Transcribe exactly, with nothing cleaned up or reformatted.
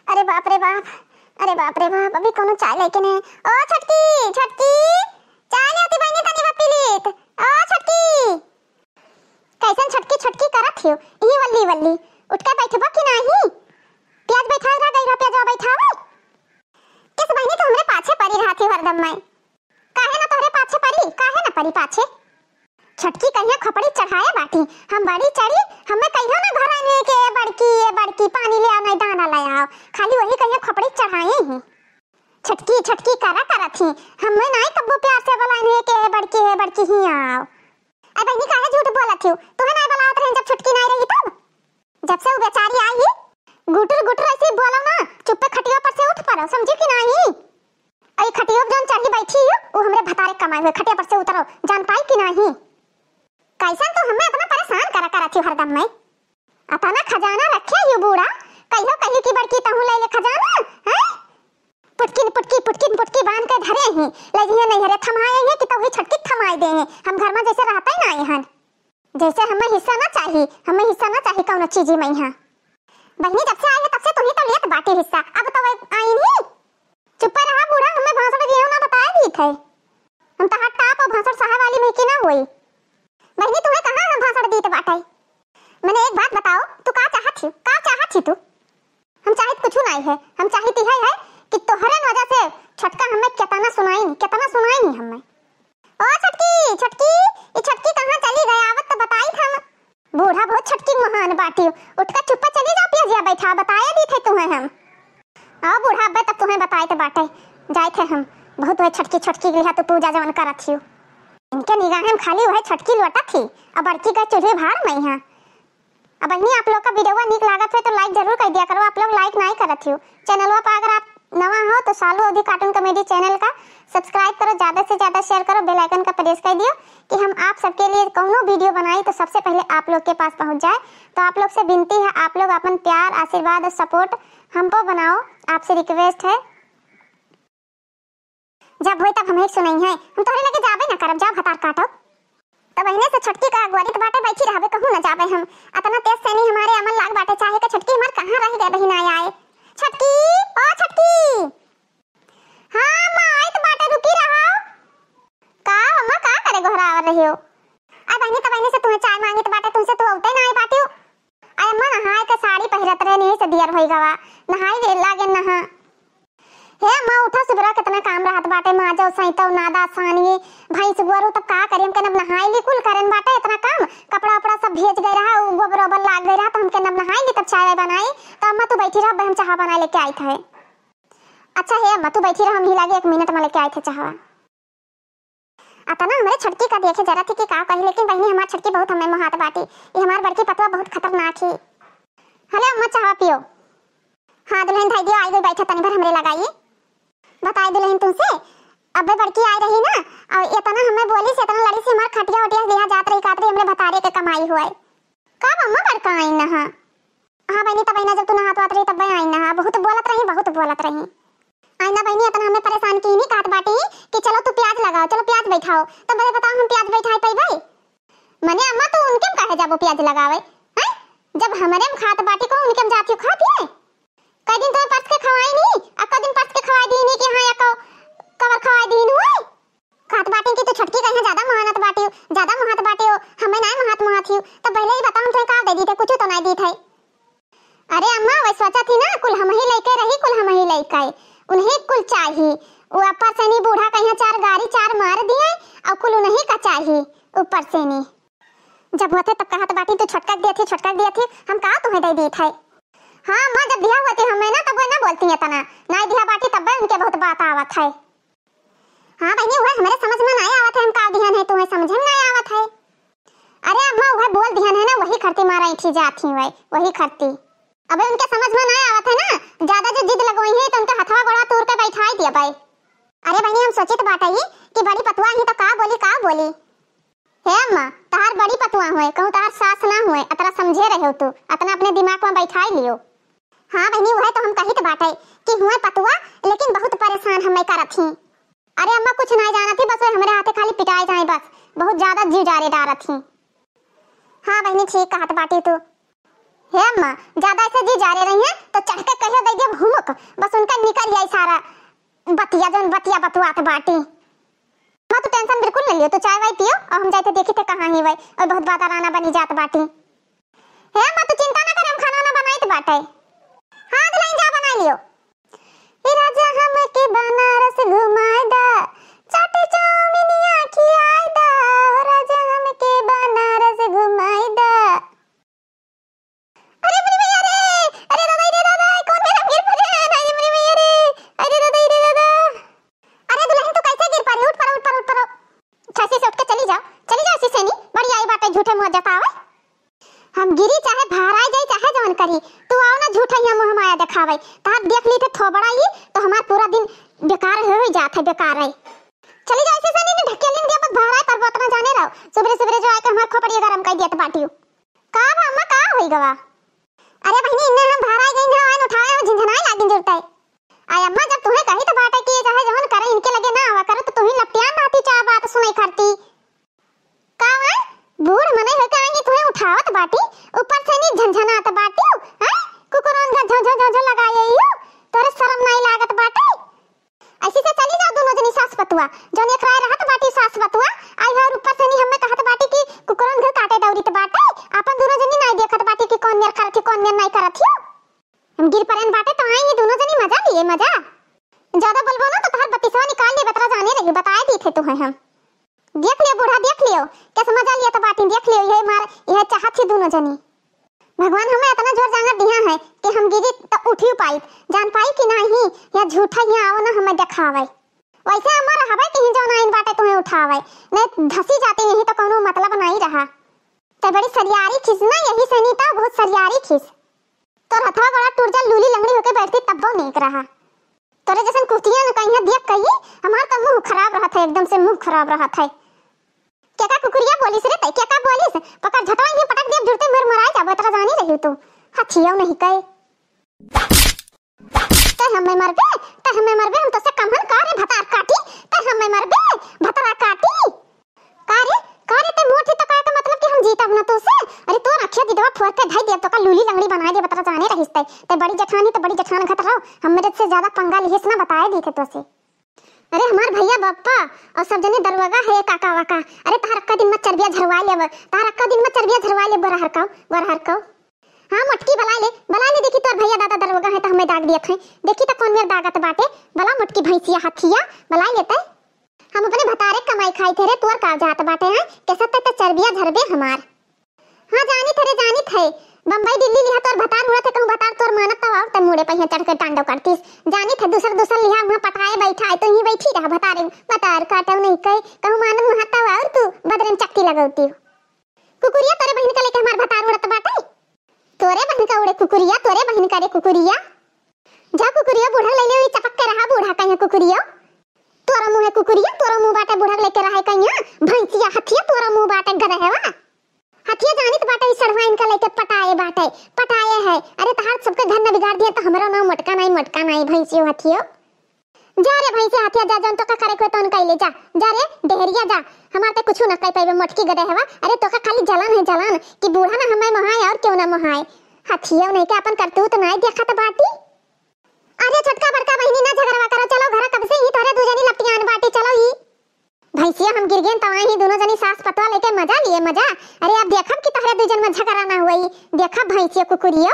अरे बाप रे बाप, अरे बाप रे बाप, अभी कौनो चाय लेके नहीं। ओ छोटकी, छोटकी, चाय ले आती बहिनी, तनी बा पी लीत। ओ छोटकी, कैसन छोटकी छोटकी करत हियो, ई वल्ली वल्ली, उठ के बैठबो कि नाही? प्याज बैठाए रह गई रह, प्याजवा बैठावे। किस बहिनी तो हमरे पाछे पड़ी रहत हियो हरदम मैं। काहे ना तोहरे पाछे पड़ी, काहे ना पड़ी पाछे? छोटकी कहिया खोपड़ी चढ़ाए बाटी, हम बड़ी चढ़ी, हमें कहियो ना घर आने के, "ए बड़की, ए बड़की, पानी ले आओ, नहीं दाना ले आओ।" खाली वही कहिया खोपड़ी चढ़ाए ही। छोटकी, छोटकी करा करत ही, हमें नाई कब्बो प्यार से बोलाने के, "ए बड़की, ए बड़की, ही आओ।" ए बहिनी, काहे झूठ बोलत हियो? तुहे नाई बोलावत रहे जब छोटकी नाई रही तब? जब से उ बेचारी आई ही, गुटुर गुटुर ऐसे बोलो ना, चुप्पे खटिया पर से उठ पड़ो, समझी कि नाही? अई खटिया पे जौन चढ़ी बैठी हो, उ हमरे भतारे कमाए हुए, खटिया पर से उतरो, जान पाई कि नाही? कैसन तू हमें इतना परेशान करा करत हियो हरदम में? अतना खजाना रखे हियो बूढ़ा, कहियो कहियो कि बड़की तहूँ ले ले खजाना, हैं? पुटकिन पुटकी, पुटकिन पुटकी बांध के धरे ही, ले जइहे नैहरे थमाए ही कि तौही छोटकी थमाए दे ही। हम घर में जैसे रहते ही ना हन। जैसे हमें हिस्सा ना चाही, हमें हिस्सा ना चाही कौनो चीजी में यहाँ। बहिनी जब से आई है तब से तुही तो लेत बाटी हिस्सा, अब तो वही आई नहीं। चुप्पे रहा बूढ़ा, हमें भाषण दियो ना बताए दी थे। हम तो हर टाप और भाषण सहाय वाली में की ना हुई। बहिनी तुम्हें कहाँ हम भाषण दीत बाटे? मैंने एक बात बताओ, तू का चाहत ही, का चाहत ही तू? हम चाहित कुछ नहीं है, हम चाहित यह है कि तोहरे वजह से छोटका हमें कितना सुनाई नहीं, कितना सुनाई नहीं हमें। ओ छोटकी, छोटकी, ये छोटकी कहाँ चली गई? आवत तो बताई था। बूढ़ा बहुत छोटकी महान बाटी, उठ के चुप्पे चली जा, पिया जिया बैठा, बताए दी थे तुम्हें हम। आओ बूढ़ा, अब्बे तब तुम्हें बताए तो बाटे, जाए थे हम, बहुत वह छोटकी, छोटकी के लिहा तू पूजा जवन करत हियो। इनके निगाह में खाली वह छोटकी लोटत ही, अब बड़की का चूल्हे भाड़ में यहाँ। अब बहिनी, आप लोग का वीडियो नीक लागत हो तो like जरूर कर दिया करो। आप लोग like नहीं करत हो। चैनलवा पर अगर आप नवा हो तो सालू अवधी कार्टून कॉमेडी चैनल का subscribe करो, ज्यादा से ज्यादा share करो, bell icon का press कर दियो कि हम आप सबके लिए कौनो वीडियो बनाई तो सबसे पहले आप लोग के पास पहुंच जाए। तो आप लोग से विनती है, आप लोग अपन प्यार, आशीर्वाद और support हम पर बनाओ, आपसे request है। जब होई तब हमें सुनइहे, हम तोहरे लगे जाबे ना करब, जा भतार काटब। तब एहने से छोटकी का अगुवारी त बाटे, बैठी रहबे, कहूँ ना जाबे हम। अतना तेज सैनी हमारे अमन लाग बाटे, चाहे के छोटकी हमार कहाँ रह गए, बहिन आए आए। छोटकी, ओ छोटकी। हाँ अम्मा, आइत बाटे, रुकी रहो। का अम्मा, का करे गोहरावर रही हो? आ बहिनी, तब एहने से तुम्हें चाय मांगित बाटे, तुमसे तू औते ना आई बाटी। अरे अम्मा, नहाए के साड़ी पहिरत रहे, नहीं से दियर होई गवा, नहाई ले लागे नहा। हे अम्मा, उठा, सुबरा कितना काम रहत बाटे, माजो, सैतो, नादा, सानी, भैंस, गोरू, तब का करी, हमके नब नहाई ली, कुल करन बाटे इतना काम, कपड़ा उपड़ा सब भेज गए रहा, उ गोबर ओबर लाग गए रहा, तो हमके नब नहाई ली, तब चाय वाय बनाई। तो अम्मा तू बैठी रह, हम चाह बना लेके आई थे। अच्छा हे अम्मा, तू बैठी रह, हम ही लागे एक मिनट में लेके आई थे चाहवा। अतना हमरे छोटकी का देखे जरा थी कि का कही, लेकिन बहिनी हमार छोटकी बहुत हमें मोहात बाटी। ये हमार बड़की पतवा बहुत खतरनाक ही। हले अम्मा चाह पियो। हाँ दुल्हन धाई दियो, आई गई बैठा तनी भर हमरे लगाई। बताई दुल्हन तुमसे, अबे बड़की आई रही ना, और इतना हमें बोली से, इतना लड़ी से हमार खटिया उटिया लिहा जात रही, कात रही हमरे भतारे के कमाई हुआ है। कब अम्मा बड़का आई ना? हाँ। हाँ बहिनी, तब ना जब तू नहात वात रही तब आई ना, बहुत बोलत रही, बहुत बोलत रही। आई ना बहिनी, इतना हमें परेशान की नहीं, कहत बाटी कि चलो तू प्याज लगाओ, चलो प्याज बैठाओ। तब बड़े बताओ हम प्याज बैठाए पैबै? मने अम्मा तू उनके में काहे जाबो प्याज लगावे? हैं? जब हमरे में खात बाटी को उनके में जाती खाती है? कई दिन तुम्हें परस के खवाई नहीं, आ कई दिन परस के खवाई दी नहीं कि हाँ या कवर खवाई दी हुई। कहत बाटी कि तू छोटकी कहीं ज्यादा महानत बाटी हो, ज्यादा महात बाटी हो, हमें नाय महात महात ही। तो पहले ही बताओ हम तुम्हें का दे दी थे, कुछ तो नाय दी थे। अरे अम्मा, वही सोचा थी ना, कुल हम ही लइके रही, कुल हम ही लइके। उन्हें कुल चाही। वो ऊपर से नहीं बूढ़ा कहीं चार गारी चार मार दिए और कुल उन्हीं का चाही ऊपर से नहीं। जब होते तब कहत बाटी तू छोटका दिया थी, छोटका दिया थी, हम का तुम्हें दे दी थे? हाँ अम्मा, जब दिया हुआ थी हमें ना तब वो ना बोलती है तना, नाय दिया बाटी तब उनके बहुत बात आवत है। हाँ बहिनी, वह हमरे समझ में नाय आवत है, हम का दिहन है, तुम्हें समझ में नाय आवत है। अरे अम्मा, वह बोल दिहन है ना, वही खरती मारा ऐठी जात ही वह, वही खरती। अबे उनके समझ में नाय आवत है ना, ज्यादा जो जिद लगवाई है तो उनके हथवा गोड़ा तोड़ के बैठाई दिया भाई। अरे बहिनी, हम सोचित बाटे ही कि बड़ी पतुआ ही तो का बोली, का बोली। हे अम्मा, तहार बड़ी पतुआ हुए, कहूँ तहार सास ना हुए, अतरा समझे रहे तू, अतना अपने दिमाग में बैठाई लियो। हाँ बहिनी, वह तो हम कहित बाटे कि हुए पतुआ, लेकिन बहुत परेशान हमें करत ही। अरे अम्मा, कुछ नाय जानत ही, बस वे हमरे हाथे खाली पिटाए जाए बस, बहुत ज्यादा जी जारे डारत ही। हाँ बहिनी, ठीक कहत बाटी तू। हे अम्मा, ज्यादा ऐसे जी जारे रही हैं तो चढ़ के कहियो दे दिया हुमुक, बस उनका निकल जाई सारा बतिया, जौन बतिया बतुआत बाटी। अम्मा, तू tension बिल्कुल न लियो, तू चाय वाय पियो और हम जाइथे देखिथे कहाँ ही वै, और बहुत बादराना बनी जात बाटी। हे अम्मा, तू चिंता ना करे, हम खाना ना बनाइत बाटे। हाँ दुल्हन, जा बनाई लियो। ए राजा हमके बनारस घुमाए दा, चाट चाउमीनिया खियाए दा, हो राजा हमके बनारस घुमाए दा। अरे मेरी मैया रे, अरे दादा, अरे दादा, कौन मेरा गिर पड़े? अरे मेरी मैया रे, अरे दादा, अरे दादा। अरे दुल्हन, तू कैसे गिर पड़ी? उठ पड़ो, उठ पड़ो, उठ पड़ो। खसी से उठ के चली जाओ, चली जाओ, ऐसी सेनी बड़ी आई बाटे, झूठे मुँह जतावे। हम गिरी चाहे भहराए जाई, चाहे जवन करी, तू आओ ना झूठे यहाँ मुँह माया देखावे। तहार देख ली थे थोबड़ा ही, तो हमार पूरा दिन बेकार हो ही जात है, बेकार है। चली जाओ, ऐसी सेनी ने ढकेलिन दिया, बस भहराए पर उतना जाने रहो। सुबेरे सुबेरे जो आए के हमार खोपड़िया गरम कर दिया तो बाटियो। का बा अम्मा, का होई गवा? अरे बहिनी, इन्ने हम भहराए गई ना, आइन उठावे में झिनझनाए लागिन जुरताई। आय अम्मा, जब तुहे कही तो बाटे कि ये चाहे जवन करे, इनके लगे ना आवा करो, तो तुही लपटियान रहती, चार बात सुनाई करती। का वा? बूढ़ मनई होके आई तुहे उठावत बाटी, ऊपर से नी झनझनात बाटी, हैं? कुकुरन का झौ झौ झौ झौ लगाए आई हो, तोरे शरम नाई लागत बाटे? ऐसी से चली जाओ दोनों जनी सास पतुआ, जौन एकराए रहत बाटी सास पतुआ, आई हर ऊपर से नी हमें कहत बाटी कि कुकुरन घर काटे दौड़ित बाटे, आपन दोनों जनी नाई देखत बाटी कि कौन मेर करत ही, कौन मेर नाई करत ही। हम गिर परेन बाटे तो आई ही दोनों जनी मजा लिए, मजा। ज्यादा बोलबो ना तो तोहर बतिसवा निकाल लिए, बतरा जाने रही, बताए दी थे तुहे हम। देख लियो बूढ़ा, देख लियो, कैसे मजा लिया तो बाटी, देख लियो, यह मार, यह चाहत ही दोनों जनी। भगवान हमें इतना जोर जांगर दिया है कि हम गिरी तो उठियो पाई, जान पाई कि नहीं, या झूठा यहाँ आओ ना हमें देखावे। वैसे हमार हवे कहीं जौन आइन बाटे तुहे उठावे, नहीं धसी जाती यही तो कोनो मतलब नहीं रहा। ते बड़ी सरियारी खिस ना, यही से नहीं तो बहुत सरियारी खिस। तोर हथवा गोड़ा टूट जा, लूली लंगड़ी होके बैठती तब्बो नेक रहा। तोरे जैसन कुतिया न कहीं देख कही, हमार तो मुंह खराब रहत है, एकदम से मुंह खराब रहत है। केका कुकुरिया बोलिस रे तै, केका बोलिस? पकड़ झटवा ही पटक देब, जुरते मर मराई जाबो, इतना जानी रही तू। हथियो नहीं कहे। तै हमें मरबे, तै हमें मरबे, हम तोसे कमहन का रे भतार काटी, तै हमें मरबे, भतरा काटी। का रे, का रे, तै मोटी तो का के मतलब कि हम जीतब ना तोसे? अरे तोर अखिया दिदवा फोर के धई देब, तोका लूली लंगड़ी बनाए देब, बतरा जाने रहिस तै। तै बड़ी जेठानी, तै बड़ी जेठान घत रहो, हम मेरे से ज्यादा पंगा लिहिस ना, बताए दी थे तोसे। अरे हमार भैया बप्पा और सब जने दरोगा है काका वाका। अरे तहार अक्का दिन में चर्बिया झरवा लेब, तहार अक्का दिन में चर्बिया झरवा लेब, गोरहर कौ, गोरहर कौ। हाँ मोटकी बलाए ले, बलाए ले, देखी तोर भैया दादा दरोगा है तो हमें दाग दियत है। देखी तो कौन मेर दागत बाटे, बला मोटकी भैंसिया हथिया, बलाए लेते। हम अपने भतारे कमाई खाई थे रे, तोर का जात बाटे हैं, कैसा तक तो चर्बिया झरबे हमार। हाँ जानित है रे, जानित है। बम्बई दिल्ली लिहा तोर भतार उड़त है, कहूँ भतार तोर मानत तब और तै मुड़े पहिया चढ़ के टांडव करतीस। जानित है दूसर दूसर लिहा वहाँ पटाए बैठा है, तो यहीं बैठी रहा भतारे, भतार काटव नहीं कहे, कहूँ मानत महत तब और तू बदरे में चक्की लगौती हो। कुकुरिया तोरे बहिन का लेके हमार भतार उड़त बाटे। तोरे बहिन का उड़े कुकुरिया, तोरे बहिन का रे कुकुरिया। जा कुकुरिया बूढ़ा ले ले, चपक के रहा बूढ़ा कहीं कुकुरिया। तोरा मुँह है कुकुरिया, तोरा मुँह बाटे बूढ़ा लेके रहा कहीं, भैंसिया हथिया तोरा मुँह बाटे गदहेवा। हथिया जानित बाटे, ई सड़वा इनका लेके पटाए बाटे, पटाए है। अरे तहार सबके घर न बिगाड़ दिया तो हमरो नाम मोटका नाई, मोटका नाई, भैंसियो हथियो। जा रे भैंसिया हथिया, जा, जौन तोका करे कोई तौन कैले, जा, जा रे डेहरिया जा, हमार ते कुछ न कह पाइबे मोटकी गदहेवा। अरे तोका खाली जलन है जलन कि बूढ़ा ना हमें मोहाए और क्यों ना मोहाए। हथियो नहीं के अपन करतूत नाई देखत बाटी। अरे छोटका बड़का बहिनी ना झगड़वा करो, चलो घर, कब से ही तोरे दू जनी लपटियान बाटी, चलो ही। भैंसिया हम गिर गेन तवा ही दोनों जनी सास पतवा लेके मजा लिए मजा। अरे अब देखब कि तोहरे दू जन में झगड़ा ना हुई, देखब भैंसिया कुकुरियो।